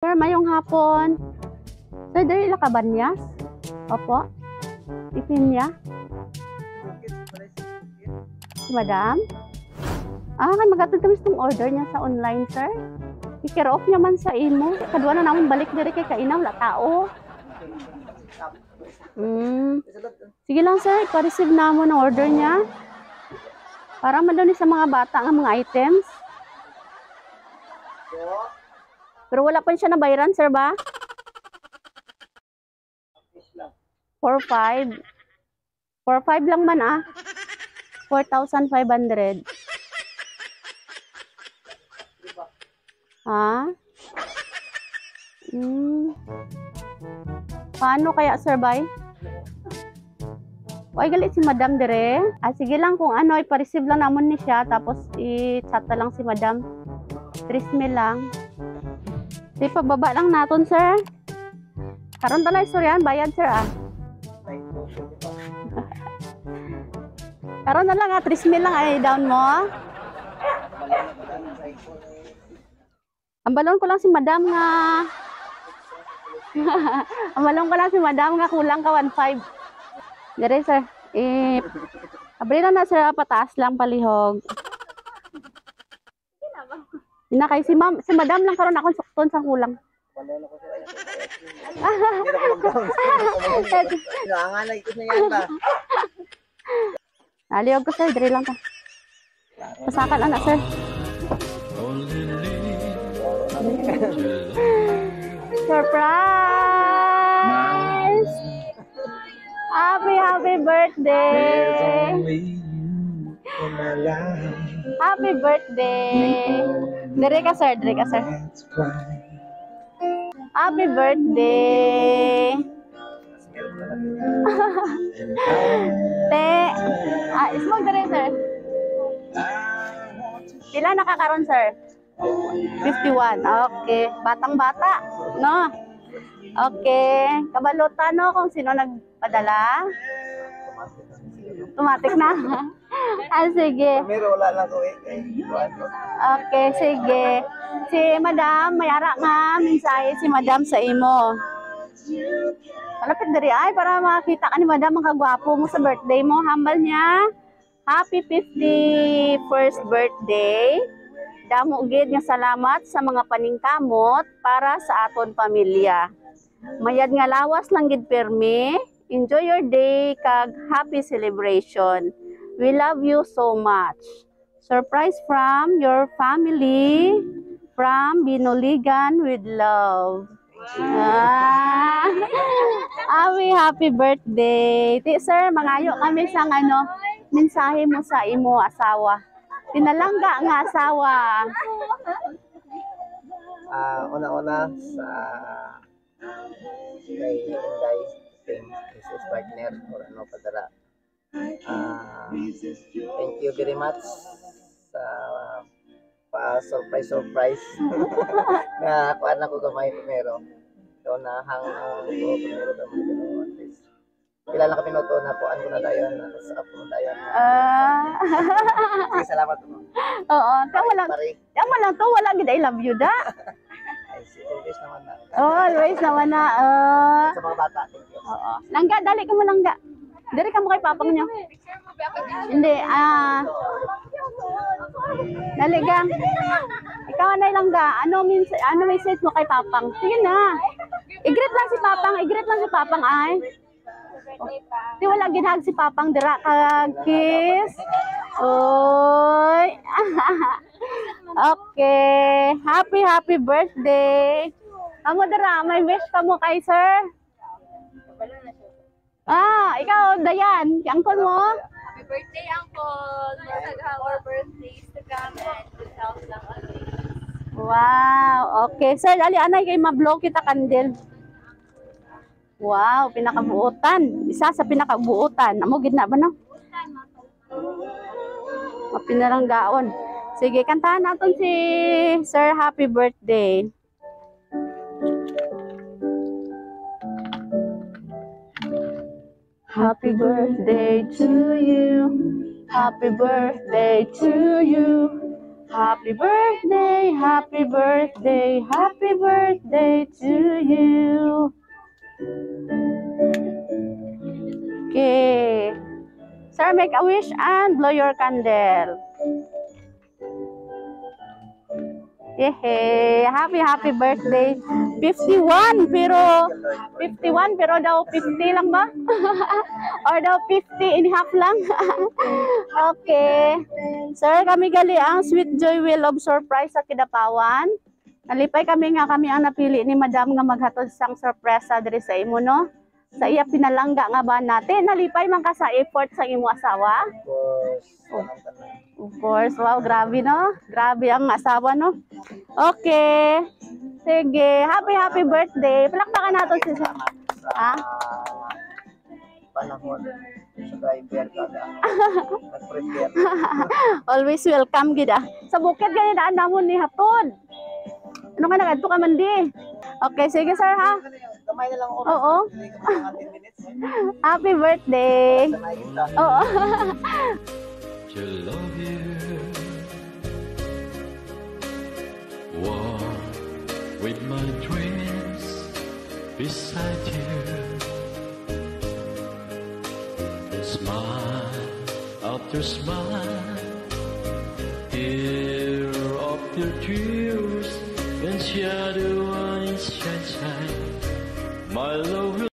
Sir, maayong hapon. Sir, diri la ka Banyas? Opo. Ipinya? Si Madam? Ah, kay magatod kami sa itong order niya sa online, sir. I-care off niya man sa imo. Kadwa na namin balik diri kay kainaw la tao. Sige lang, sir, ipa-receive na mo ng order niya. Para man daw ni sa mga bata nga mga items. Pero wala pa siya nabayaran, sir ba? 4-5. 4-5 lang man ah. 4,500. Ha? Paano kaya, sir, bay? Ay, galit si Madam dire. Ah, sige lang kung ano, ipa-receive lang namon ni siya. Tapos, i-chat na lang si Madam. 3 mil lang. Di, pababa lang naton, sir. Karon talay, sir, yan. Bayad, sir, ah. Karon na lang, ah. 3 mil lang ay down mo. Ang balon ko lang si Madam nga. Ang balon ko lang si Madam nga kulang ka 1.5. Dire, sir. Eh, abri na na, sir. Pataas lang palihog. Ina kay si ma'am, si Madam lang karon akong sukton sa kulang. Aliyog ko, sir, dire lang ka. Pasakan ana, sir. Surprise! Happy, happy birthday! Happy birthday! Dire ka, sir, dire ka, sir. Happy birthday! Te, ah, smoke dire, sir. Pila nakakaroon, sir? 51. Okay. Batang-bata, no? Okay. Kabalutan, no, kung sino nagpadala? Tumatik na. Ah, sige. Pero wala lang ko eh. Okay, sige. Si Madam, may ara nga mensahe si Madam sa imo. Malapit diri ay para makita ka ni Madam ang kagwapo mo sa birthday mo. Hambal niya. Happy 51st birthday. Damo gid nga salamat sa mga paningkamot para sa aton pamilya. Mayad nga lawas lang gid permi. Enjoy your day kag happy celebration. We love you so much. Surprise from your family, from Binuligan with love. Ah, Awi, happy birthday. Ti, sir, mangayo kami sa ano, mensahe mo sa imo asawa. Pinalangga nga asawa. Una-una sa kay Inday Singh, Mrs. Partner or ano padala. Thank you very much sa pa surprise surprise na kuan ako gamay primero. So nahang ko primero gamay pero at least pila lang ka minuto na kuan ko na dayon, sa ko na dayon. Sige, salamat po. Oo, tama lang. Pare, Tama lang to, wala gid I love you da. Ay, si always naman na. Oh, always naman na. Oh. Sa mga bata, thank you. Oo. Langga, dali ka mo langga. Diri ka mo kay papang niyo. Hindi, ah. Dali ka. Ikaw na langga. Ano means ano message mo kay papang? Sige na. I-greet lang si papang, i-greet lang si papang ay. Di wala ginhag si papang dira kag kiss. Oy. Okay. Happy happy birthday. Amo dira, may wish ka mo kay sir? Ah, ikaw, Dayan, uncle mo? Happy birthday, Uncle! More birthdays to come and good health lang always. Wow, okay. Sir, ali anay kay ma-blow kita kandil. Wow, pinakabuotan. Isa sa pinakabuotan. Amo gid na ba no? Mapinaranggaon. Sige, kantahan natin si Sir Happy Birthday. Happy birthday to you. Happy birthday to you. Happy birthday, happy birthday, happy birthday to you. Okay. Sir, make a wish and blow your candle. Yehey! Happy, happy birthday. 51, pero 51, pero daw 50 lang ba? Or daw 50 and half lang? Okay. Sir, kami gali ang Sweet Joy Wheel of Surprise sa Kidapawan. Nalipay kami nga kami ang napili ni Madam nga maghatod sang sorpresa diri sa imo, no? Sa iya pinalangga nga ba natin. Nalipay man ka sa effort sa imo asawa? Of course, tanan-tanan. Of course. Wow, grabe, no? Grabe ang asawa, no? Okay. Sige. Happy, happy birthday. Palakpakan natin si Salamat sa Ha? Panahon sa driver kada nag-prepare. Always welcome gid ah. Sa bukid gani daan namon ni hatod. Ano ka nagadto ka man di? Okay, sige, sir, ha. Gamay na lang oras. Oo. Hindi ka mga 10 minutes. Happy birthday. Sanay kita. Oo. To love you. Walk with my dreams beside you. Smile after smile.